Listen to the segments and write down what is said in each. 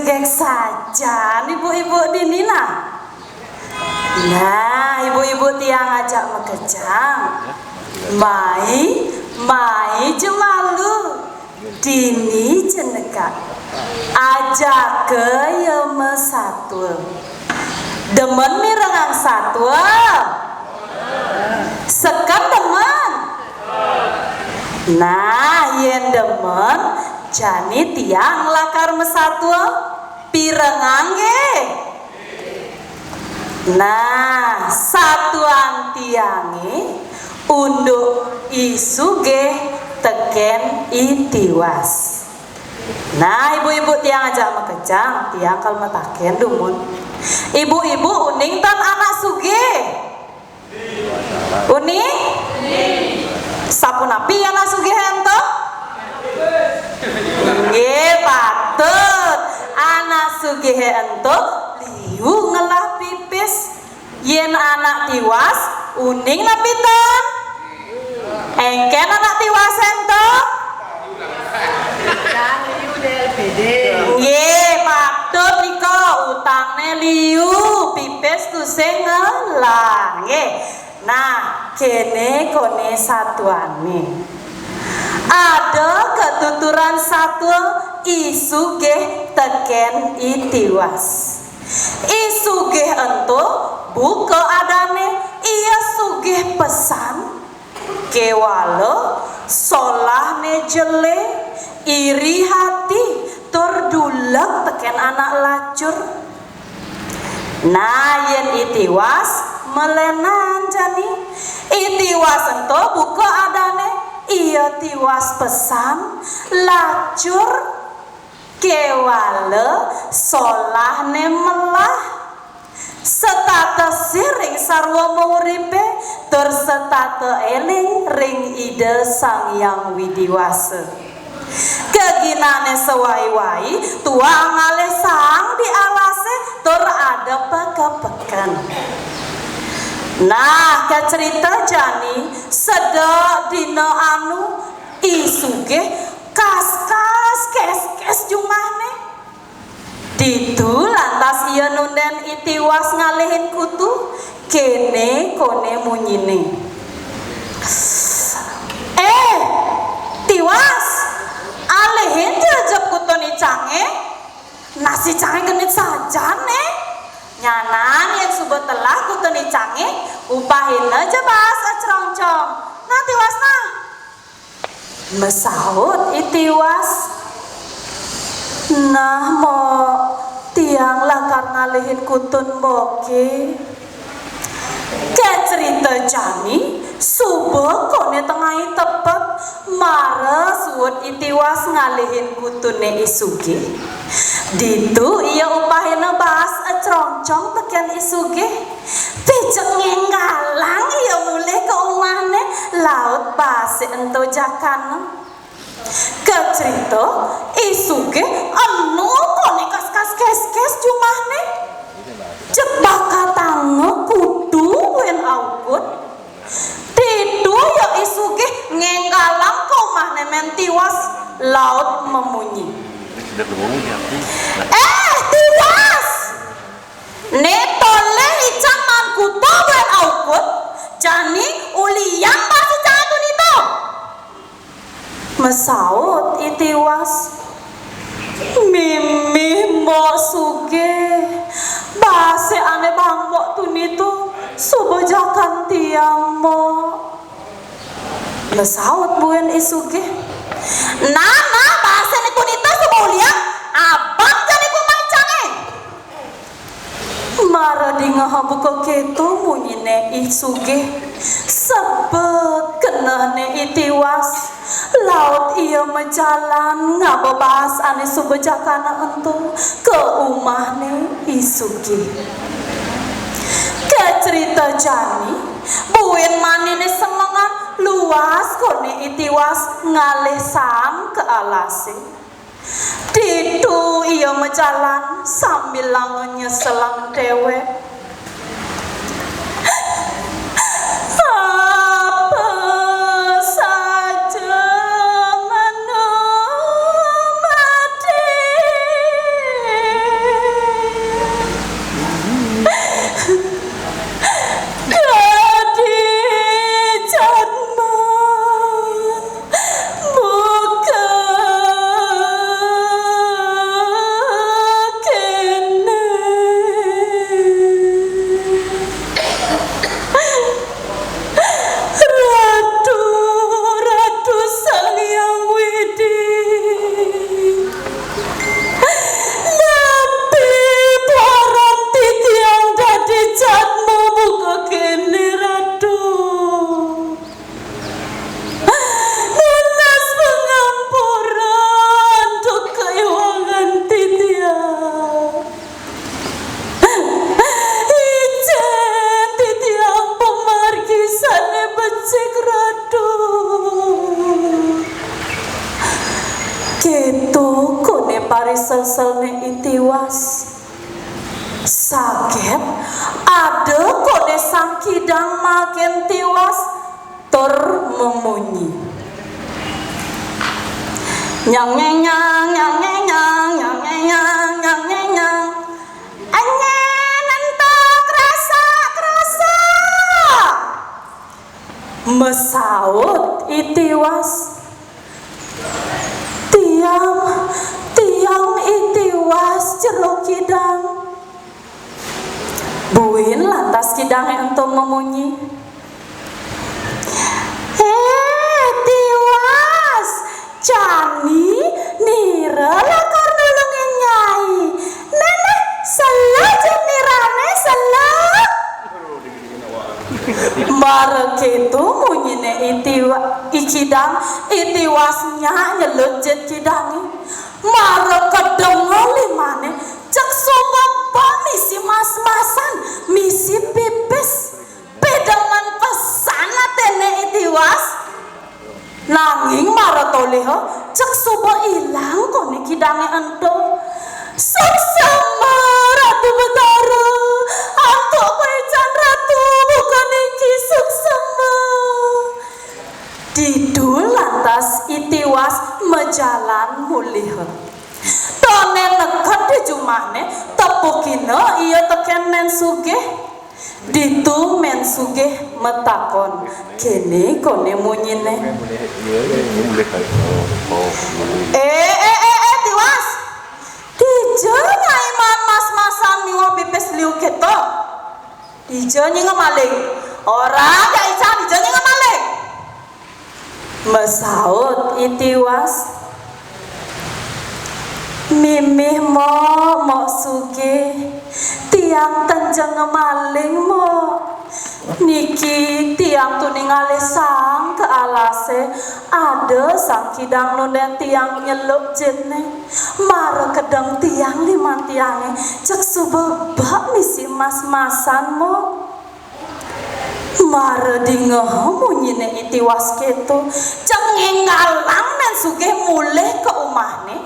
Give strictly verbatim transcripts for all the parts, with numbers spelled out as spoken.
Kek sajan ibu-ibu dini nah. Nah, ibu-ibu tiang ajak makejang. Mai, mai ja malu. Dini ja negak. Ajaka ia masatua. Demen mirengang satua? Seken demen. Nah, yén demen, jani tiang lakar masatua. Pirengang nggih? Nah, satuan tiangé unduk I Sugih tekén I Tiwas. Nah, ibu-ibu tiang ajak makejang, tiang kal mataken dumun. Ibu-ibu uning tan anak sugih? Uning? Sapunapi anak sugih ento? Nggih, patut. Anak sugih ento liu ngelah pipis. Yén anak tiwas, uning napi tan? Éngkén anak tiwas ento? Nggih, patut nika, utangné liu, pipis tusing ngelah. Nggih. Nah, kéné koné satuané. Ada katuturan satua I Sugih tekén I Tiwas. I Sugih ento buka adané ia sugih pesan, kéwala solahné jelé, iri hati, tur duleg tekén anak lacur. Nah, yén I Tiwas melénan jani. I Tiwas ento buka adané, ia tiwas pesan, lacur, kéwala solahné melah. Setata siring sarwa mauripé, tur setata éling ring Ida Sang Hyang Widi Wasa. Kaginané sawai-wai tuah ngalih saang di alasé tur ada pekepeken. Nah, kacerita jani sedek dina anu I Sugih kaskas keskes jumahné. Ditu lantas ia nundén I Tiwas ngalihin kutu, kéné koné munyiné. "Eh, Tiwas, alihin ja jep kutun icangé. Nasi cangé genit sajan, né. Nyanan yén suba telah kutun icangé, upahina ja baas acrongcong. Nah, Tiwas, nah." Masaut I Tiwas, "Nah, Mbok, tiang lakar ngalihin kutun Mboké." Kacerita jani, suba koné tengai tepet, mara suud I Tiwas ngalihin kutuné I Sugih. Ditu ia upahina baas acrongcong tekén I Sugih. Picek ngénggalang ia mulih ka umahné, laut baasé ento jakana. Kacerita, I Sugih enu koné kaskas keskes jumahné. Jeg bakatanga kutu buin aukud. Ditu ia I Sugih ngénggalang ka umahné Mén Tiwas, laut mamunyi. "Eh, Tiwas! Né tolih icang maan kutu buin aukud, jani uliang baas icangé tuni to." Masaut I Tiwas, "Mimih, Mbok Sugih, baasé ané baan Mbok tuni to, suba jakan tiang, Mbok." Masaut buin I Sugih, "Nah, nah, baasé ané tuni to suba uliang, abang jani ka umah icangé." Mara dingeha buka kéto munyiné I Sugih, sebet kenehné I Tiwas. Laut ia majalan ngaba baas ané suba jakana ento ka umahné I Sugih. Kacerita jani, buin maniné semengan, luas koné I Tiwas ngalih saang ka alasé. Ditu ia majalan sambilanga nyeselang déwék. Apa saja manumadi. sel-selné I Tiwas. Saget ada koné Sang Kidang makin Tiwas tur memunyi. Nyang nyenyang, nyang nyenyang, nyang nyenyang, nyang nyenyang. Enyén ento krasak-krasak. Mesaut I Tiwas. Tiang, tiang I Tiwas, jero kidang. Buin lantas kidangé ento memunyi. Hé, Tiwas, jani nira lakar nulungin Nyai. Nénéh, sela jit nirané, sela. Mara kéto munyiné I Tiwa-, I Kidang, I Tiwas nyak nyelut jit kidangé. Mara kedenga limané, cek suba bek misi mas-masan, misi pipis. Pidemen pesan atiné I Tiwas. Nanging mara toliha, cek suba ilang koné kidangé ento. Suksema, Ratu Betara, antuk paican Ratu buka niki, suksema. Ditu lantas I Tiwas majalan muliha. Tondén neked di jumahné, tepukina ia tekén Mén Sugih. Ditu Mén Sugih matakon, kéné koné munyiné. Eh, eh, eh, eh, Tiwas. Dija Nyai maan mas-masan miwah pipis liu kéto? Dija nyai ngemaling? Ora, Cak Ican, dija nyai ngemaling? Masaut I Tiwas, "Mimih, Mbok, Mbok Sugih, tiang ten ja ngemaling, Mbok. Niki tiang tuni ngalih saang ka alasé, ada Sang Kidang nundén tiang nyelup jitné. Mara kedeng tiang liman tiangé, cek suba bek misi mas-masan, Mbok." Mara dingeha munyiné I Tiwas kéto, cek ngénggalang Mén Sugih mulih ka umahné.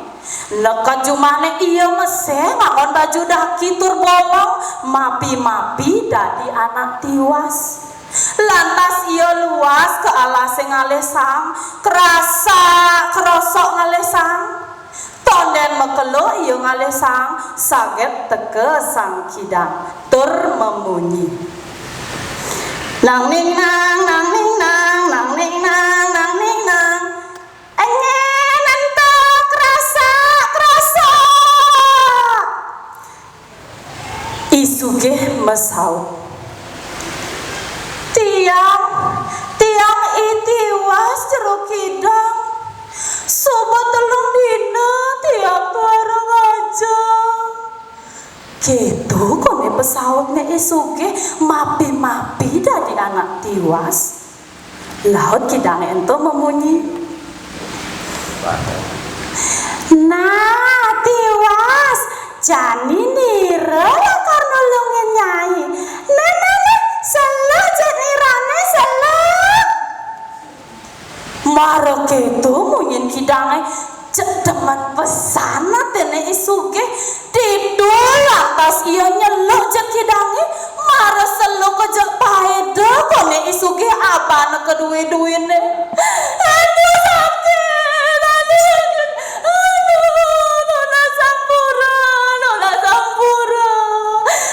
Neked jumahné ia meseh nganggon baju daki tur bolong, mapi-mapi dadi anak Tiwas. Lantas ia luas ka alasé ngalih saang, krasak-krosok ngalih saang. Tondén makelo ia ngalih saang, saget teka Sang Kidang, tur mamunyi, "Nang ning nang, nang ning nang, nang ning nang, nang ning nang. Enyén ento krasak-krosok?" I Sugih masaut, "Tiang, tiang I Tiwas, jero kidang. Suba telung dina tiang tuara ngajeng." Kéto koné pasautné I Sugih, mapi-mapi dadi anak Tiwas. Laut kidangé ento mamunyi, "Nah, Tiwas, jani nira lakar nulungin Nyai. Nah, nah, nah, sela jit nirané, sela." Mara kéto munyin kidangé, cek demen pesan atiné I Sugih. Ditu lantas ia nyeluk jit kidangé, mara seluka jek paida koné I Sugih abana ka duwi-duwiné. "Aduh, sakit, aduh, aduh, nunas ampura, nunas ampura.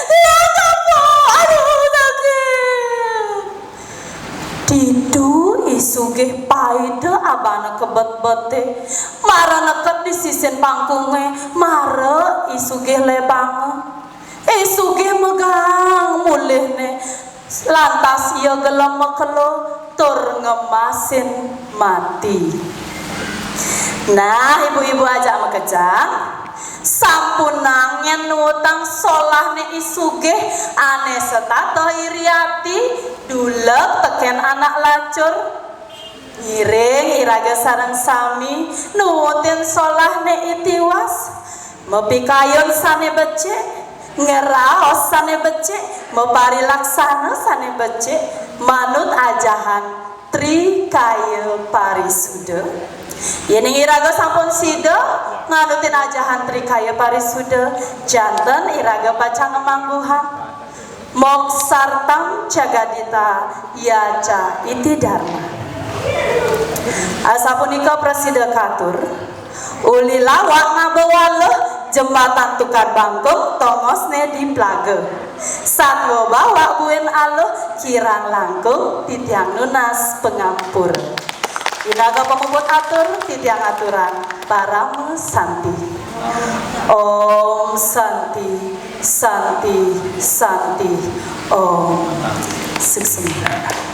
Ya, kapok, aduh, sakit." Ditu I Sugih paida abana ka betbeté, mara neked di sisin pangkungé, mara I Sugih lébanga. I Sugih megang mulihné, lantas ia gelem makelo tur ngemasin mati. Nah, ibu-ibu ajak makejang, sampunang nyén nuutang solahné I Sugih ané setata iri ati, duleg tekén anak lacur. Ngiring iraga sareng sami nuutin solahné I Tiwas, mapikayun sané becik, ngraos sané becik, maparilaksana sané becik, manut ajahan Tri Kaya Parisuda. Yéning iraga sampun sida nganutin ajahan Trikaya Parisuda, janten iraga pacang ngamangguhang moksartam jagadita yaca iti dharma. Asapunika prasida katur, uli lawak ngaba waluh jembatan tukad bangkung tongosné di plaga. Satwa bawak buin aluh kirang langkung titiang nunas pangampura. Iraga pamuput atur titiang aturang parama santi. Om santi, santi, santi. Om. Suksma.